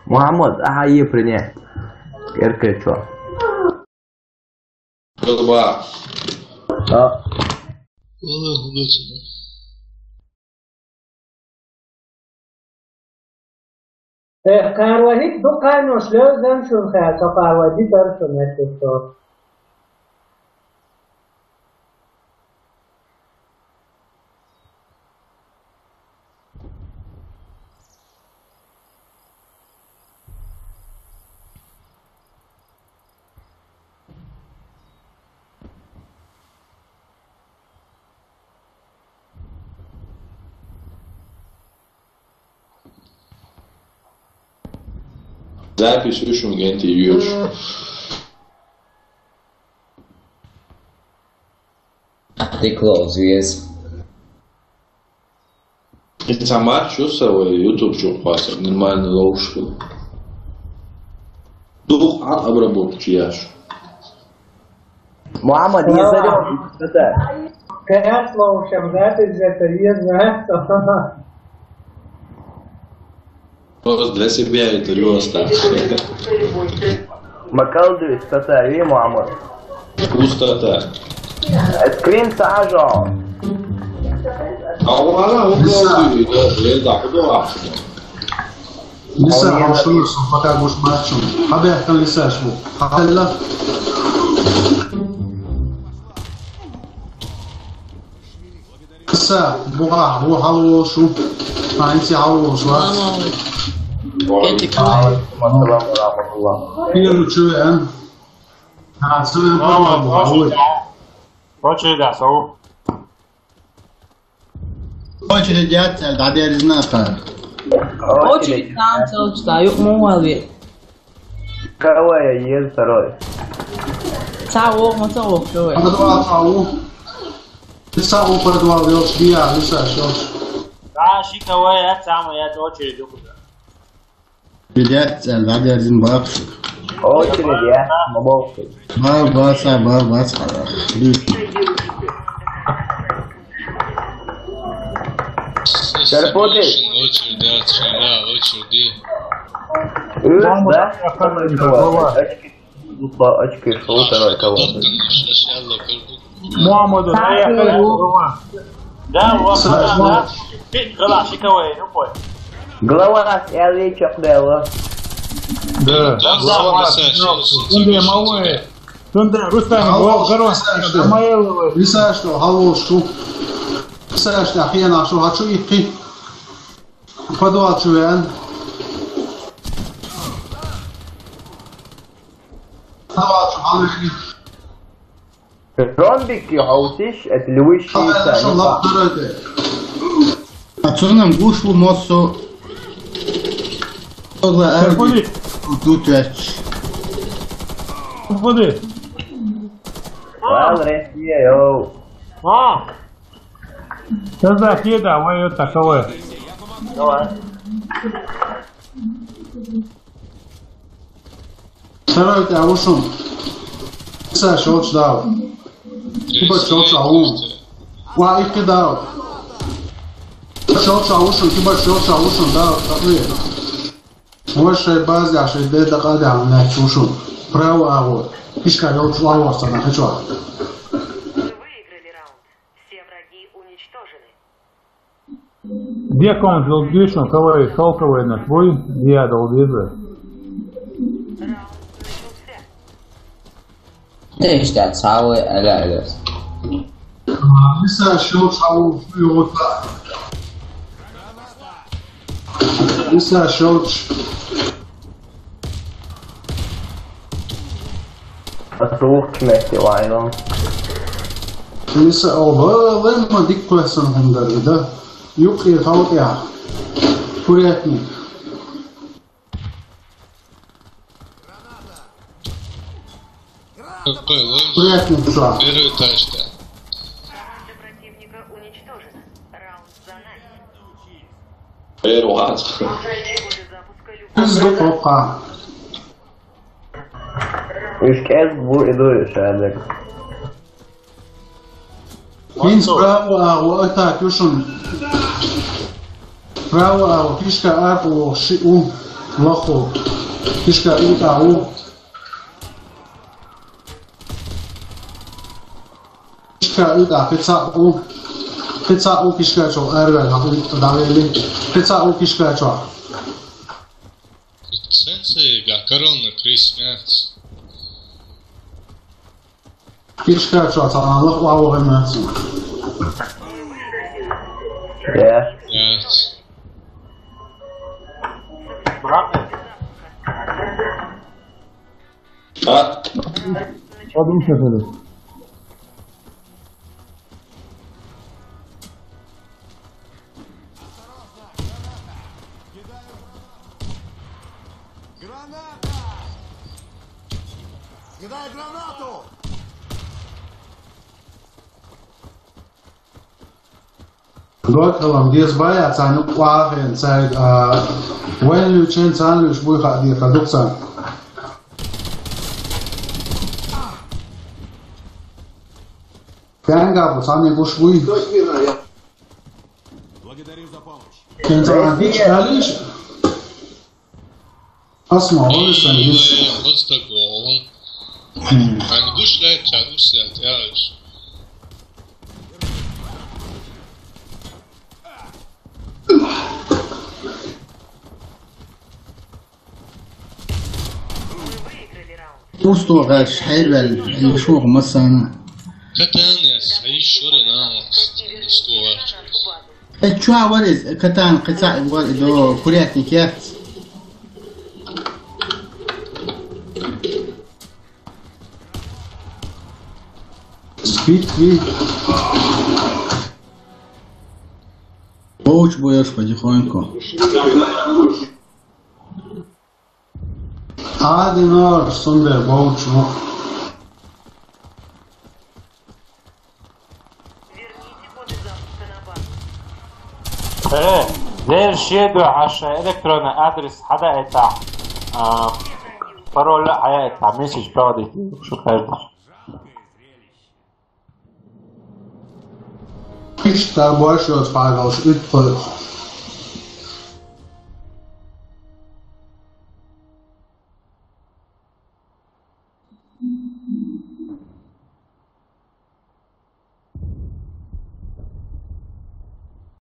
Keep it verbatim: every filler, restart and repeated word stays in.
Мухьаммад, ахьа е принять. Эркечо. Ба. А. Э, кхаьруа хӀинца дукха ханнош левзан шун хьа, со кхаьруа ди дар шун, аьттуьрто. Запись уьшунгенти юш. Ты клоун, звезд. Инца марч уса вай YouTube чу хваса, нормально ловушку. Дух а обработчи яш. Мухьаммад, не зарём, это. Каяс ловушам, да, ты где-то есть, да? Просто для себя это рёста. Макалдуй, стата, ви, Мухьаммад. Пустота. Скрин сажал. А у меня уколдуй, да, да, да, да. Лиса, он шуну, пока будешь мачом. Хабер, там лиса, шву. Хабер, ла. Са, бугӀа, ву хьалволуш ву. Хьанци хьалволуш вац. Салам алейкум. Ва алейкум ассалам ва рахматуллах. Пиру чу веан. Хьа, цу веан папа бугӀа, ву. Очередь а, сау. Очередь яц, дӀадерзина хъа. Очередь там, цалча, да, юкъ мугӀал ве. Кавая ез второй. Ца вогӀ, ма ца вогӀ, кавая. Подвал ца ву. Ца ву подвал, ёлш, бия, лиса, ёлш. Да, ши кавая, ца ма я, очередь укуда. Билет, цел, вадерзин бахш. Очередь, я, ма бохш. Ба, ба, са, ба, ба, са. Терподи. Очередь, да, очередь. Э, да? Очки, очки, шоу, второй кого? Муаммаду, наехали. Да, вот, да, да. Пить, глава, шиковой, ну, пой. Глава, я лечок, да, вот. Да. Да, глава, да, да, да. Тунде, малое. Тунде, Рустам, алло, гол, здорово. Лиса, что? Алло, что? Лиса, что, хьалволуш ву. Лиса, что, ахьена, что, хочу идти. Подвал чу веан. Подвал чу веан. Ромбик, хьовсиш, это левый щит. А цунам гуш ву моссо. Ходи. Тут вяч. Ходи. Вал, Россия, йоу. А. Сейчас, да, хеда, вай, вот таковой. Давай. Второй тебя ушел. Са, шоч дал. Киба шоч аун. Ва, их дал. Шоч аушел, киба шоч аушел, дал, такой. Вашей базе, ашей де дакъа да, на чушу. Право, а вот. Пишка, я вот слава вас, она хочу. Вы выиграли раунд. Все враги уничтожены. Где комнат лучше, у кого есть шелковый на твой, где я долбезы? Раунд начался. Ты что, целый, аля, аля. Лиса, шоч аушел, Лиса, шоч. Ас ухчмехти вайрон. Лиса, оба, лема дикквесан хундар, да? Юкъе халкъя. Курятник. Какой луч? Приятно, что. Первый тачка. Команда противника уничтожена. Раунд за нами. Первый раз. После запуска любого Пизду копа. Ишкез бу иду шадек. Ин справа агъу атак юшун. Справа агъу кишка аркъу ши у. Лоху. Кишка утӀа ву. Кишка утӀа, кхин цхьаъ ву. Кхин цхьаъ ву кишка чу, араваьлла, дӀавели. Кхин цхьаъ ву кишка чу. Сенсей, га, корона, Крис, мяц. Кишка чу цхьа лакхвала вахана. Э. Э. А? Подумай, что ли? Граната! Кидай гранату! Гот хилам, деза бая, царна къахьен, цаьрга, а, вайн луьйчен, царна луьйчу буй хаа дехар ду царна. Пенга бу, царна гуш буй. Благодарю за помощь. Кен царна дича далиш? Ас ма вон сан йис. Ой, ой, ой, ас так вон. Хм. Ангуш ле, чангуш ле, тяж. Усту гаш, хьайвал, шух масана. Катан яс, хьай шуре намас. Усту гаш. Э, чуа варис, катан, кица, вар, до, курятник яц. Спит, спит. Боуч боеш потихоньку. Адинор, сунде, боуч, ну. Э, дер шеду аша электронный адрес хада это, а, пароль а это, месяц проводить, что каждый. Ишта больше вот пагал, ит